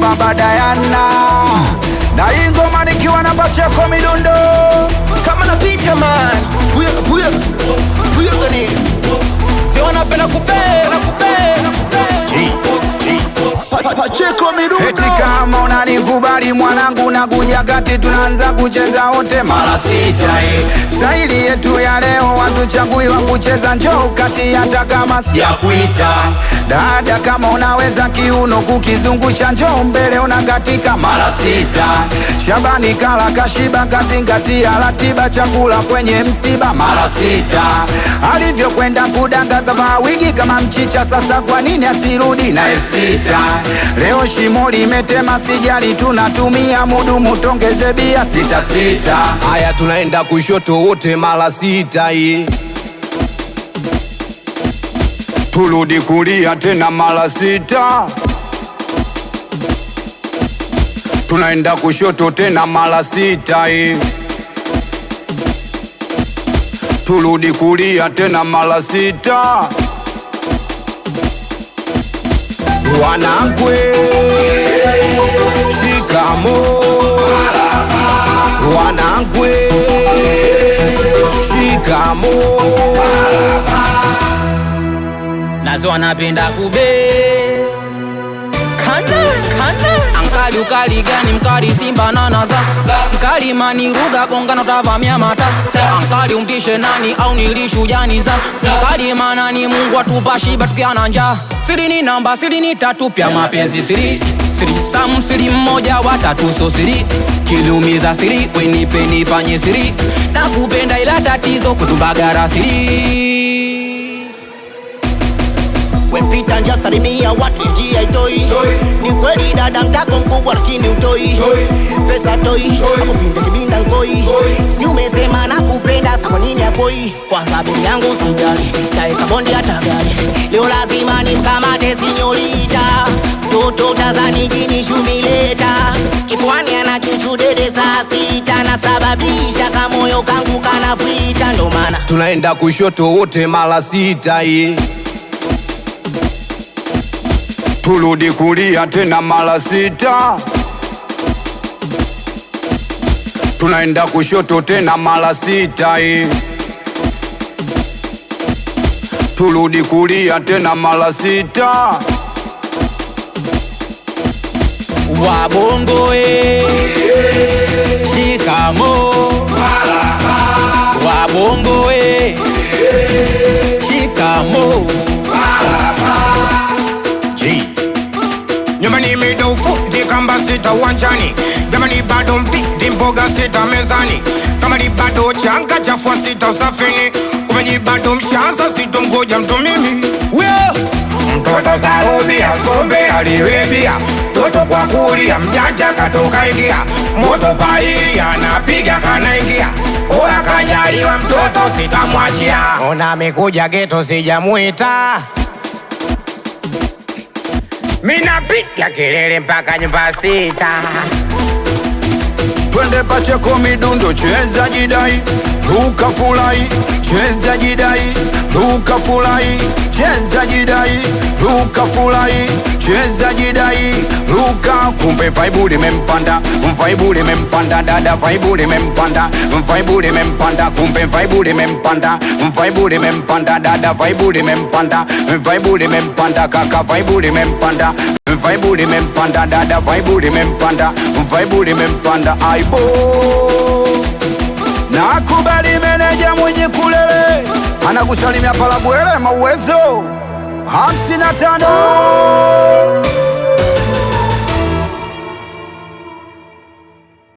Baba Dayana na hii ngoma nikiwa na Pacheko Midundo. Kama napita man, puya puya puya gani. Si wanapenda kupenda kupenda. Pacheko Midundo. Eti kama unanikubali mwanangu, na kuja kati tunaanza kucheza wote mara sita eh. Staili yetu ya leo watuchagui wa kucheza, njoo kati hata kama sijakuita. Dada kama unaweza kiuno kukizungusha, njoo mbele unakatika mara sita. Shabani kala kashiba, kazingatia ratiba, chakula kwenye msiba mara sita. Alivyokwenda kudanga kama wigi kama mchicha, sasa kwa nini asirudi na F6? Leo shimo limetema, sijali, tunatumia mudumu, tongeze bia sita sita. Haya, tunaenda kushoto wote mara sita hii, Turudi kulia tena mara sita, tunaenda kushoto tena mara sita hii, turudi kulia tena mara sita. Wanangwe shikamo, wanangwe shikamo. Nazo anapenda kube kana kana ankali ukali gani mkali simba nanaza mkali maniruga gongano tavamia mata ankali umtishe nani au nilishujani za mkali manani Mungu atupa shiba tukiana njaa siri ni namba siri ni tatu pya mapenzi siri siri sam siri mmoja watatu so siri kilumiza siri wenipe nifanye siri nakupenda ila tatizo kutubagara siri. Wempita njia salimia watu njia itoi. Ni kweli dada mtako mkubwa lakini utoi pesa toi akupinde kibinda nkoi. Si umesema nakupenda sa kwa nini akoi? Kwanza bei yangu sijali taeka bondi hata gari. Leo lazima nimkamate sinyorita. Toto tazani jini shumileta. Kifuani ana chuchu dede saa sita. Nasababisha kamoyo kangu kanapita ndo maana Tunaenda kushoto wote mara sita hii, Turudi kulia tena mara sita, tunaenda kushoto tena mara sita eh. Turudi kulia tena mara sita. Wabongo e, shikamo. Wabongo e, shikamo. Jamani midofu dikamba sita uwanjani, jamani bado mpiti mboga sita mezani, kama ni bado changa chafua sita usafini, kumenyi bado mshanza sito mgoja mtu mimi. Mtoto sarubia sombe aliwebia toto kwa kulia mjanja katoka ingia moto paili anapiga kanaingia oya kajaliwa mtoto sitamwachia. Ona amekuja geto sijamuita minapiga kelele mpaka nyumba sita. Twende Pacheko Midundo, cheza jidai, ruka furahi, cheza jidai, ruka furahi, cheza jidai, ruka furahi, cheza jidai, ruka. Kumbe vaibu limempanda, vaibu limempanda, dada vaibu limempanda, vaibu limempanda, kumbe vaibu limempanda, vaibu limempanda, dada vaibu limempanda, vaibu limempanda, kaka vaibu limempanda, vaibu limempanda, dada vaibu limempanda, vaibu limempanda, aibo. Nakubali meneja mwenye kulele anakusalimia Palabwele mauwezo 55.